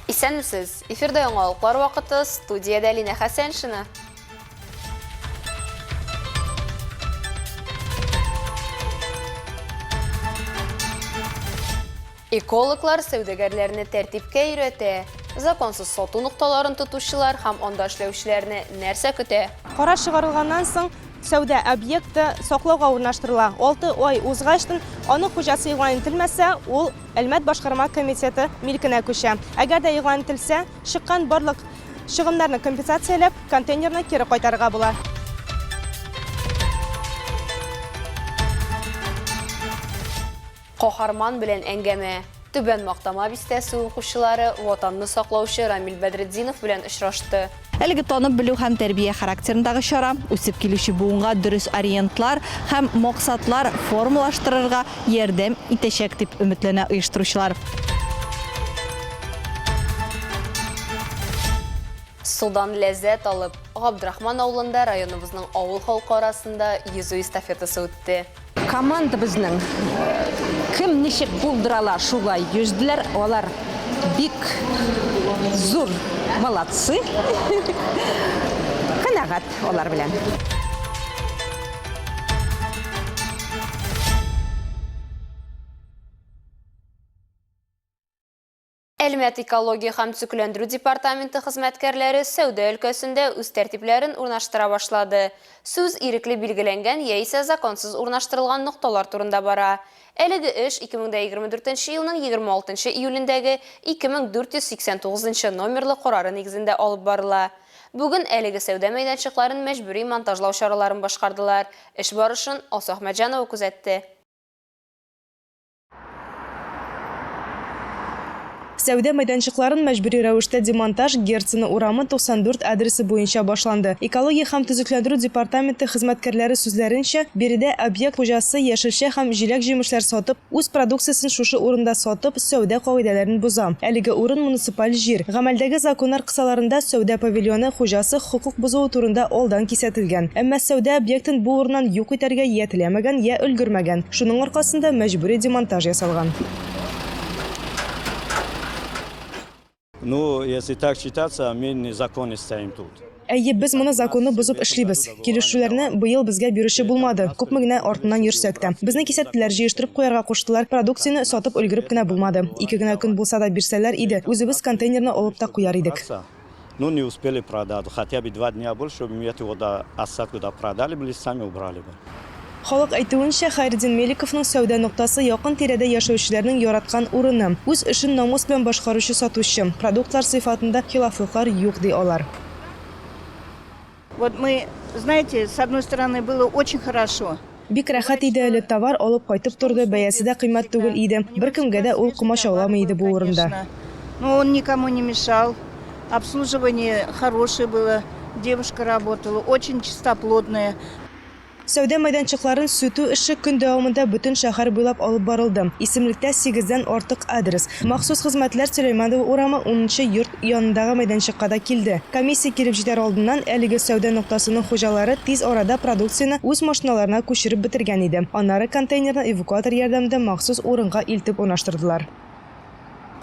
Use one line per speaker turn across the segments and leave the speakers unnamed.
Исәнмесез! Эфирда яңалыклар вакыты, студиядә Линә Хәсәншина. Экологлар сәүдәгәрләрне тәртипкә өйрәтә. Законсыз сату нокталарын тотучылар һәм анда эшләүчеләрне нәрсә көтә?
Карар чыгарылганнан соң, сәүдә объекты саклауга урнаштырыла. Алты ай узгачтын, аның хуҗасы игълан ителмәсә, ул Әлмәт башкарма комитеты милкенә күчә. Әгәр дә игълан ителсә, чыккан барлык чыгымнарны компенсацияләп, контейнерны кире кайтарырга була.
Каһарман белән әңгәмә. Түбән Мактама бистәсе укучылары Ватанны саклаучы Рамил Бәдретдинов белән очрашты.
Әлеге танып белү һәм тәрбия характерындагы чара үсеп килүче буынга дөрес ориентлар һәм максатлар формалаштырырга ярдәм итәчәк, дип өметләнә оештыручылар.
Судан ләззәт алып, Габдрахман авылында районыбызның авыл халкы арасында йөзү эстафетасы үтте.
Командабызның кем ничек булдырала, шулай йөзделәр. Алар бик зур молодцы. Канәгать алар белән.
Әлмәт экология һәм төзекләндерү департаменты хезмәткәрләре сәүдә өлкәсендә үз тәртипләрен урнаштыра башлады. Сүз ирекле билгеләнгән яисә законсыз урнаштырылган нокталар турында бара. Әлеге эш 2024 нче елның 26 нчы июлендәге 2489 нчы номерлы карары нигезендә алып барыла. Бүген әлеге сәүдә мәйданчыкларын мәҗбүри монтажлау чараларын башкардылар. Эш барышын Алсу Әхмәтҗанова күзәтте.
Сәүдә мәйданчыкларын мәҗбүри рәвештә демонтаж Герцена урамы 94 адресы буенча башланды. Экология һәм төзекләндерү департаменты хезмәткәрләре сүзләренчә, биредә объект хуҗасы яшелчә һәм җиләк-җимешләр сатып, үз продукциясен шушы урында сатып, сәүдә кагыйдәләрен боза. Әлеге урын муниципаль җир. Гамәлдәге законнар кысаларында сәүдә павильоны хуҗасы хокук бозуы турында алдан кисәтелгән. Әмма сәүдә объектын бу урыннан юк итәргә йә теләмәгән, йә өлгермәгән. Шуның аркасында мәҗбүри демонтаж ясалган.
Ну, если так считаться, мы незаконно стоим тут.
Әйе, без моны законны бозып эшлибез. Килешүләрне быел безгә бирүче булмады, күпме генә артыннан йөрсәк тә. Безне кисәттеләр, җыештырып куярга куштылар, продукцияне сатып өлгереп кенә булмады. Ике генә көн булса да бирсәләр иде, үзебез контейнерны алып та куяр идек.
Ну, не успели продать, хотя бы два дня больше, чтобы мы этого до остатка до продали были, сами убрали бы.
Халык әйтүенчә, Хәйретдин Меликовның сәүдә ноктасы якын-тирәдә яшәүчеләрнең яраткан урыны. Үз эшен намус белән башкаручы сатучы. Продуктлар сыйфатында хилафлыклар юк, ди алар.
Вот мы, знаете, с одной стороны, было очень хорошо.
Бик рәхәт иде әле, товар алып кайтып торды, бәясе дә кыйммәт түгел иде. Беркемгә дә ул комачауламый иде бу урында.
Но он никому не мешал, обслуживание хорошее было, девушка работала, очень чистоплотная.
Сәүдә мәйданчыкларын сүтү эше көн дәвамында бөтен шәһәр буйлап алып барылды. Исемлектә сигездән артык адрес. Махсус хезмәтләр Сөләйманова урамы унынчы йорт янындагы мәйданчыкка да килде. Комиссия килеп җитәр алдыннан әлеге сәүдә ноктасының хуҗалары тиз арада продукцияне үз машиналарына күчереп бетергән иде. Аннары контейнерны эвакуатор ярдәмендә махсус урынга илтеп урнаштырдылар.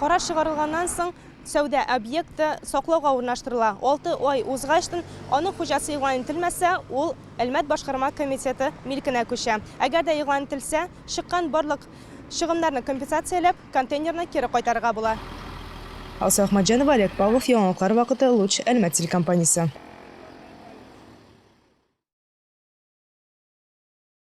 Карар чыгарылганнан соң, сәүдә объекты саклауга урнаштырыла. Алты ай узгачтын, аның хуҗасы игълан ителмәсә, ул Әлмәт башкарма комитеты милкенә күчә. Әгәр дә игълан ителсә, чыккан барлык чыгымнарны компенсацияләп, контейнерны кире кайтарырга була. Алсу Әхмәтҗанова, Олег Павлов, Яңалыклар вакыты, Луч, Әлмәт телекомпаниясе.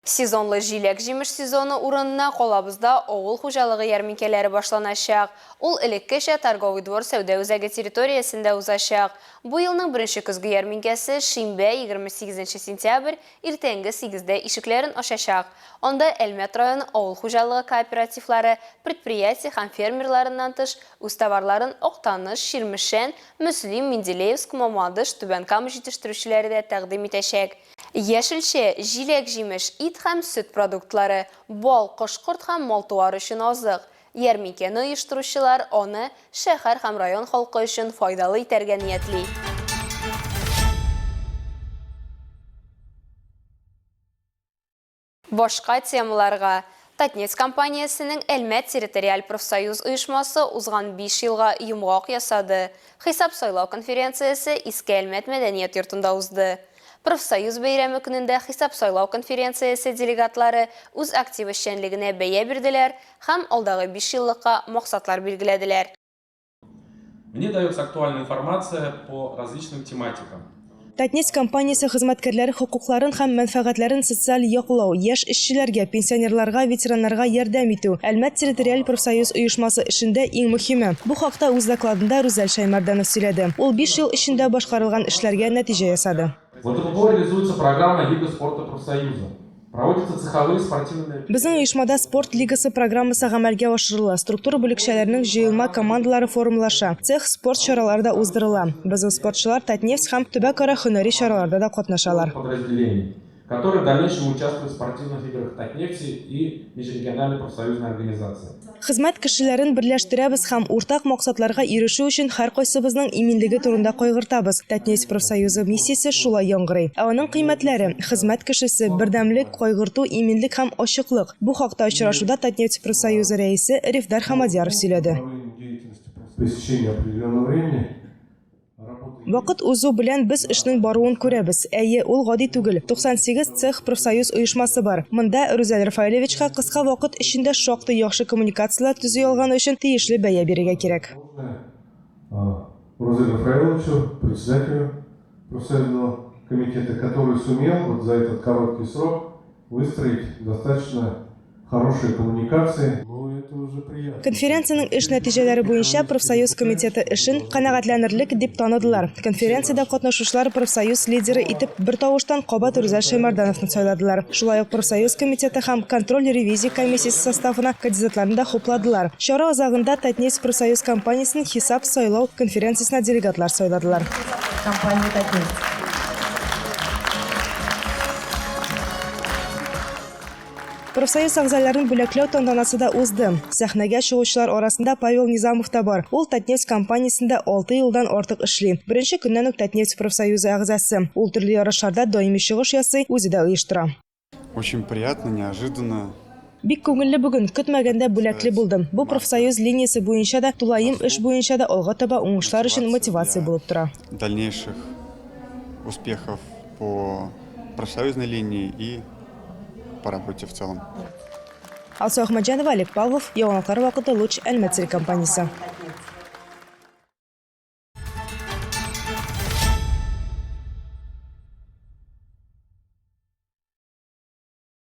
Сезонлы җиләк-җимеш сезоны урынына калабызда авыл хуҗалыгы ярминкәләре башланачак. Ул элеккечә Торговый двор сәүдә үзәге территориясендә узачак. Бу елның беренче көзге ярминкәсе шимбә, 28 нче сентябрь, иртәнге сигездә ишекләрен ачачак. Анда Әлмәт районы авыл хуҗалыгы кооперативлары, предприятие һәм фермерларыннан тыш, үз товарларын Актаныш, Чирмешән, Мөслим, Менделеевск, Мамадыш, Түбән Кама җитештерүчеләре дә тәкъдим итәчәк. Яшелчә, җиләк-җимеш, ит һәм сөт продуктлары, бал, кош-корт һәм мал-туар өчен азык. Ярминкәне оештыручылар аны шәһәр һәм район халкы өчен файдалы итәргә ниятли. Башка темаларга. Татнефть компаниясенең Әлмәт территориаль профсоюз оешмасы узган биш елга йомгак ясады. Хисап-сайлау конференциясе Иске Әлмәт мәдәният йортында узды. Профсоюз бәйрәме көнендә хисап-сайлау конференциясе делегатлары үз актив эшчәнлегенә бәя бирделәр һәм алдагы бишьеллыкка максатлар билгеләделәр.
В ней дается актуальная информация по различным тематикам.
Татнефть компаниясе хезмәткәрләре хокукларын һәм мәнфәгатьләрен социаль яклау, яшь эшчеләргә, пенсионерларга, ветераннарга ярдәм итү, Әлмәт территориаль профсоюз оешмасы эшендә иң мөһиме. Бу хакта үз докладында Рүзәл Шәймәрданов сөйләде. Ул биш ел эчендә башкарылган эшләргә нәтиҗә ясады.
В ТППО реализуется программа Лига спорта профсоюза. Проводятся цеховые спортивные мероприятия.
Безнең оешмада Спорт лигасы программасы гамәлгә ашырыла, структура бүлекчәләренең җыелма командалары формалаша, цех спорт чаралары да уздырыла. Безнең спортчылар Татнефть һәм төбәкара һөнәри чараларда да катнашалар.
Подразделений, которые в дальнейшем участвуют в спортивных играх Татнефти и межрегиональной профсоюзной организации.
Хезмәт кешеләрен берләштерәбез һәм уртак максатларга ирешү өчен һәркайсыбызның иминлеге турында кайгыртабыз. Татнефть профсоюзы миссиясе шулай яңгырый. Ә аның кыйммәтләре, хезмәт кешесе, бердәмлек, кайгырту, иминлек һәм ачыклык. Бу хакта очрашуда Татнефть профсоюзы рәисе Рифдар Хамадьяров сөйләде. Вакыт узу белән без эшнең баруын күрәбез. Әйе, ул гади түгел. 98 цех профсоюз оешмасы бар. Монда Рүзәл Рафаэлевичка кыска вакыт эчендә шактый яхшы коммуникацияләр төзи алганы өчен тиешле бәя бирергә кирәк.
Рузель Рафаэловичу, председателю профсоюзного комитета, который сумел вот за этот короткий срок выстроить достаточно хорошие коммуникации.
Конференциянең эш нәтиҗәләре буенча профсоюз комитеты эшен канәгатьләнерлек дип таныдылар. Конференциядә катнашучылар профсоюз лидеры итеп бертавыштан кабат Рүзәл Шәймәрдановны сайладылар. Шулай ук профсоюз комитеты һәм контроль-ревизия комиссиясе составына кандидатларны да хупладылар. Чара азагында Татнефть профсоюз компаниясенең хисап-сайлау конференциясенә делегатлар сайладылар.
Компания Татнефть.
Профсоюз әгъзаларын бүләкләү тантанасы да узды. Сәхнәгә чыгучылар арасында Павел Низамов та бар. Ул Татнефть компаниясендә алты елдан артык эшли. Беренче көннән үк Татнефть профсоюзы әгъзасы. Ул төрле ярышларда даими чыгыш ясый, үзе дә оештыра.
Очень приятно, неожиданно.
Бик күңелле бүген, көтмәгәндә бүләкле булдым. Бу профсоюз линиясе буенча да, тулаем эш буенча да алга таба уңышлар өчен мотивация булып тора.
Дальнейших успехов по профсоюзной линии и по работе в целом.
Алсу Әхмәтҗанова, Олег Павлов, Яңалыклар вакыты, Луч, Әлмәт телекомпаниясе.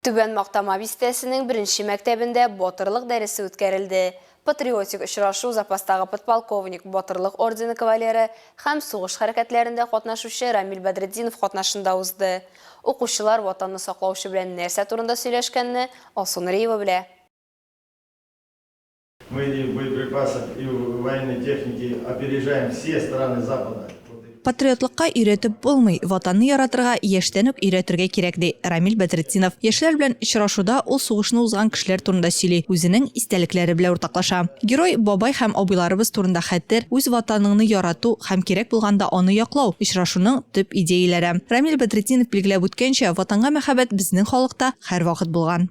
Түбән Мактама бистәсенең беренче мәктәбендә Батырлык дәресе үткәрелде. Патриотик очрашу запастагы подполковник, Батырлык ордены кавалеры һәм сугыш хәрәкәтләрендә катнашучы Рамил Бәдретдинов катнашында узды. Укучылар Ватанны саклаучы белән нәрсә турында сөйләшкәнне Алсу Нуриева белә.
Мы и в боеприпасах, и в военной технике опережаем все страны Запада.
Патриотлыкка өйрәтеп булмый, Ватанны яратырга яшьтән үк өйрәтергә кирәк, ди Рамил Бәдретдинов. Яшьләр белән очрашуда ул сугышны узган кешеләр турында сөйли, үзенең истәлекләре белән уртаклаша. Герой бабай һәм абыйларыбыз турында хәтер, үз Ватаныңны ярату һәм кирәк булганда аны яклау, очрашуның төп идеяләре. Рамил Бәдретдинов билгеләп үткәнчә, Ватанга мәхәббәт безнең халыкта һәрвакыт булган.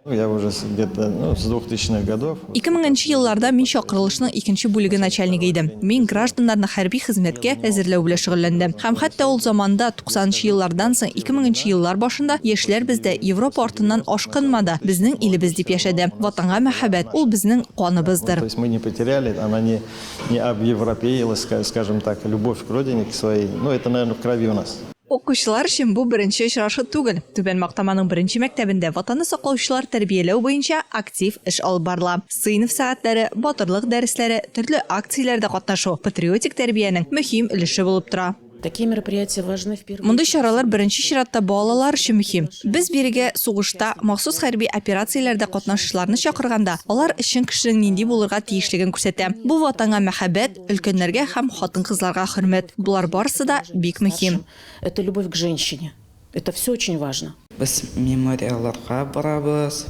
Я уже где-то ну, с 2000-х годов.
2000 нче елларда мин чакырылышның икенче бүлеге начальнигы идем. Мин гражданнарны хәрби хезмәткә әзерләү белән шөгыльләндем. Һәм хәтта ул заманда, 90 нчы еллардан соң 2000 нче еллар башында, яшьләр бездә Европа артыннан ашкынмады, безнең илебез дип яшәде. Ватанга мәхәббәт, ул безнең каныбыздыр.
То есть мы не потеряли, она не, не объевропеилась, скажем так, любовь к родине, к своей. Ну, это, наверное, в крови у нас.
Укучылар өчен бу беренче очрашу түгел. Түбән Мактаманың беренче мәктәбендә Ватанны саклаучылар тәрбияләү буенча актив эш алып барыла. Сыйныф сәгатьләре, батырлык дәресләре, төрле акцияләрдә катнашу патриотик тәрбиянең мөһим өлеше булып тора.
Такие мероприятия важны в первую
Мондый чаралар беренче чиратта балалар өчен мөһим. Без бирегә сугышта, махсус хәрби операцияләрдә катнашучыларны чакырганда, алар чын кешенең нинди булырга тиешлеген күрсәтә. Бу Ватанга мәхәббәт, Өлкәннәргә һәм хатын-кызларга хөрмәт, болар барысы да бик мөһим.
Это любовь к женщине. Это все очень важно.
Без мемориалларга барабыз,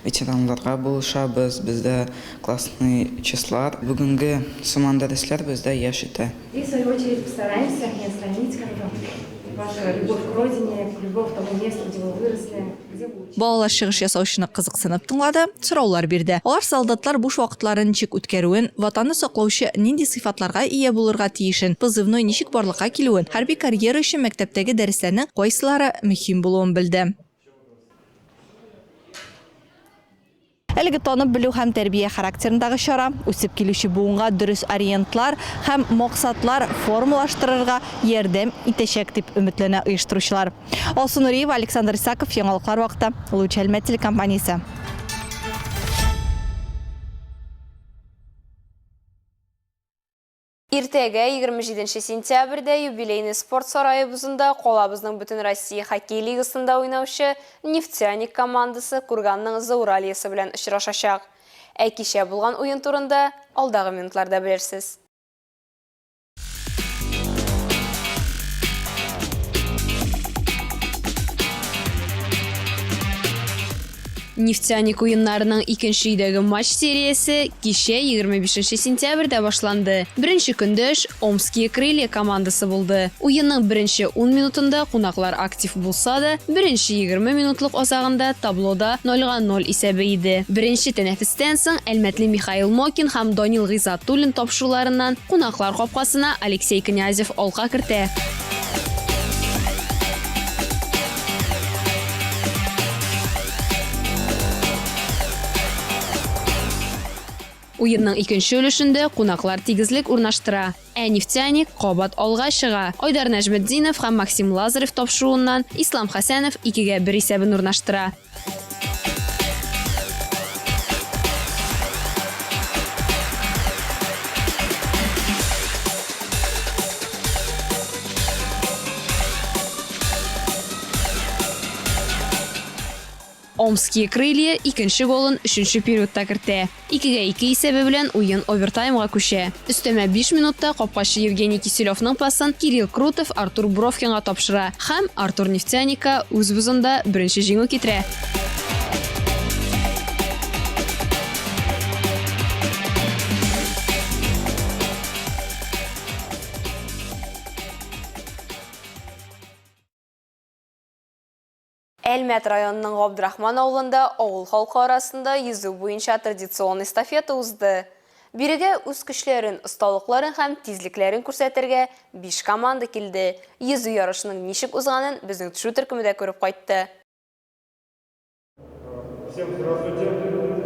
ветераннарга булышабыз, бездә классный числар. Бүгенге сыман дәресләр бездә яшь итә.
И в свою очередь постараемся не отстранить как бы.
Ваша любовь к родине, любовь к тому месту, где вы выросли, где вы учились.
Балалар чыгыш ясаучыны кызыксынып тыңлады, сораулар бирде. Алар солдатлар буш вакытларын ничек үткәрүен, Ватанны саклаучы нинди сыйфатларга ия булырга тиешен, позывной ничек барлыкка килүен, хәрби карьера өчен мәктәптәге дәресләрнең кайсылары мөһим булуын белде. Әлеге танып белү һәм тәрбия характерындагы чара үсеп килүче буынга дөрес ориентлар һәм максатлар формалаштырырга ярдәм итәчәк, дип өметләнә оештыручылар. Алсу Нуриева, Александр Исаков, Яңалыклар вакыты, Луч Әлмәт телекомпаниясе.
Иртәгә, 27 сентябрьдә, Юбилейный спорт сарае бозында калабызның Бөтенроссия хоккей лигасында уйнаучы Нефтяник командасы Курганның Зауральесы белән очрашачак. Ә кичә булган уен турында алдагы минутларда белерсез. Нефтяник уеннарының икенче өйдәге матч сериясе кичә 25 сентябрьдә башланды. Беренче көндәш Омские крылья командасы булды. Уенның беренче ун минутында кунаклар актив булса да, беренче 20 минутлык азагында таблода нольга ноль исәбе иде. Беренче тәнәфестән соң әлмәтле Михаил Мокин һәм Данил Гыйззатуллин тапшыруларыннан кунаклар капкасына Алексей Князев алка кертә. Уенның икенче өлешендә кунаклар тигезлек урнаштыра. Ә Нефтяник кабат алга чыга. Айдар Нәҗметдинов һәм Максим Лазарев тапшыруыннан Ислам Хәсәнов икегә бер исәбен урнаштыра. Омские крылья икенче голын өченче периодта кертә. Икегә ике исәбе белән уен овертаймга күчә. Өстәмә биш минутта капкачы Евгений Киселевның пасын Кирилл Крутов Артур Бровкинга тапшыра һәм Артур Нефтяникка үз бозында беренче җиңү китерә. Әлмәт районының Габдрахман авылында авыл халкы арасында йөзү буенча традицион эстафета узды. Бирегә үз көчләрен, осталыкларын һәм тизлекләрен күрсәтергә биш команда килде. Йөзү ярышының ничек узганын безнең төшерү төркеме дә күреп кайтты.
Всем здравствуйте!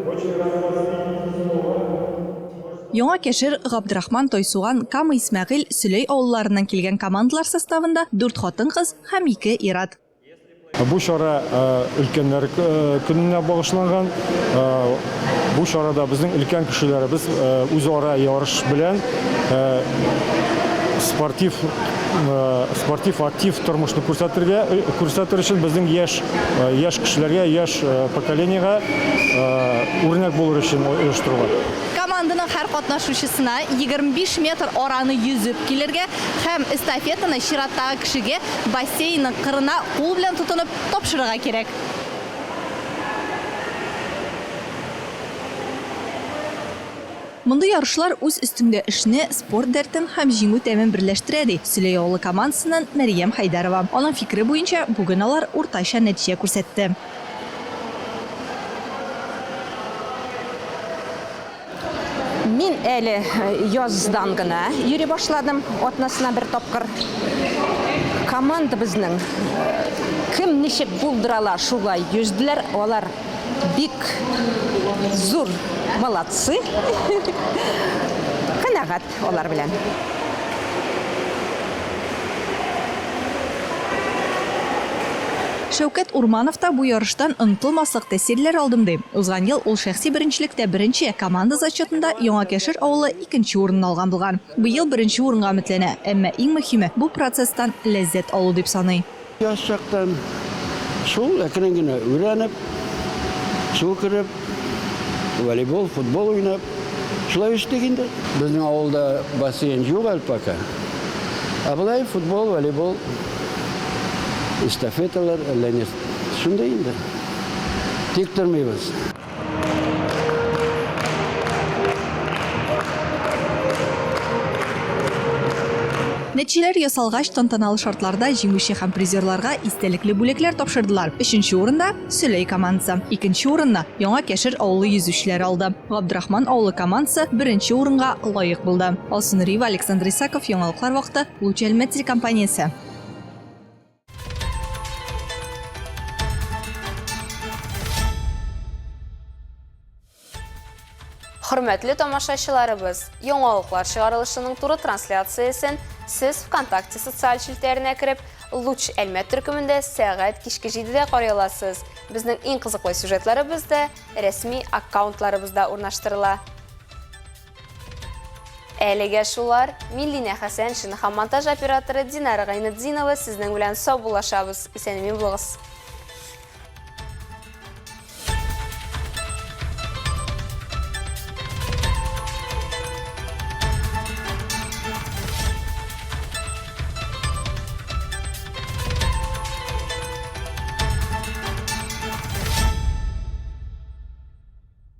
Очень рад вас видеть снова.
Яңа Кәшер, Габдрахман, Тайсуган, Кама Исмәгыйль, Сөләй авылларыннан килгән командалар составында дүрт хатын-кыз һәм ике ир-ат.
Бу чара өлкәннәр көненә багышланган. Бу чарада безнең өлкән кешеләребез үзара ярыш белән спортив спортив актив тормышны күрсәтергә күрсәтер өчен безнең яшь яшь кешеләргә, яшь поколениегә үрнәк булыр өчен оештырыла.
Команданың һәр катнашучысына 25 метр араны йөзеп килергә һәм эстафетаны чираттагы кешегә бассейнның кырына кул белән тотынып тапшырырга кирәк. Мондый ярышлар үз өстеңдә эшне, спорт дәртен һәм җиңү тәмен берләштерә, ди Сөләй авылы командасыннан Мәрьям Хәйдәрова. Аның фикере буенча, бүген алар уртача нәтиҗә күрсәтте.
Мин әле яздан гына йөри башладым, атнасына бер тапкыр. Команда безнең кем ничек булдыра ала, шулай йөзделәр. Алар бик зур молодцы. Канәгать алар белән.
Шәүкәт Урманов та бу ярыштан онытылмаслык тәэсирләр алдым, ди. Узган ел ул шәхси беренчелектә беренче, команда зачетында Яңа Кәшер авылы икенче урынны алган булган. Быел беренче урынга өметләнә, әмма иң мөһиме, бу процесстан ләззәт алу дип саный.
Яшь чактан шул әкрен генә өйрәнеп, су кереп, волейбол, футбол уйнап, шулай үстек инде. Безнең авылда бассейн юк әле пока. Ә болай футбол, волейбол, эстафеталар, әллә ни шундый инде. Тик тормыйбыз.
Нәтиҗәләр ясалгач, тантаналы шартларда җиңүче һәм призерларга истәлекле бүләкләр тапшырдылар. Өченче урында, Сөләй командасы. Икенче урынны Яңа Кәшер авылы йөзүчеләре алды. Габдрахман авылы командасы беренче урынга лаек булды. Алсу Нуриева, Александр Исаков, Яңалыклар вакыты, Луч Әлмәт телекомпаниясе.
Хөрмәтле тамашачыларыбыз, яңалыклар чыгарылышының туры трансляциясен сез ВКонтакте социаль челтәренә кереп, Луч Әлмәт төркемендә сәгать кичке 7-дә карый аласыз. Безнең иң кызыклы сюжетларыбыз да рәсми аккаунтларыбызда урнаштырыла. Әлегә шулар. Мин Линә Хәсәншина һәм монтаж операторы Динара Гайнетдинова сезнең белән саубуллашабыз. Исән-имин булыгыз.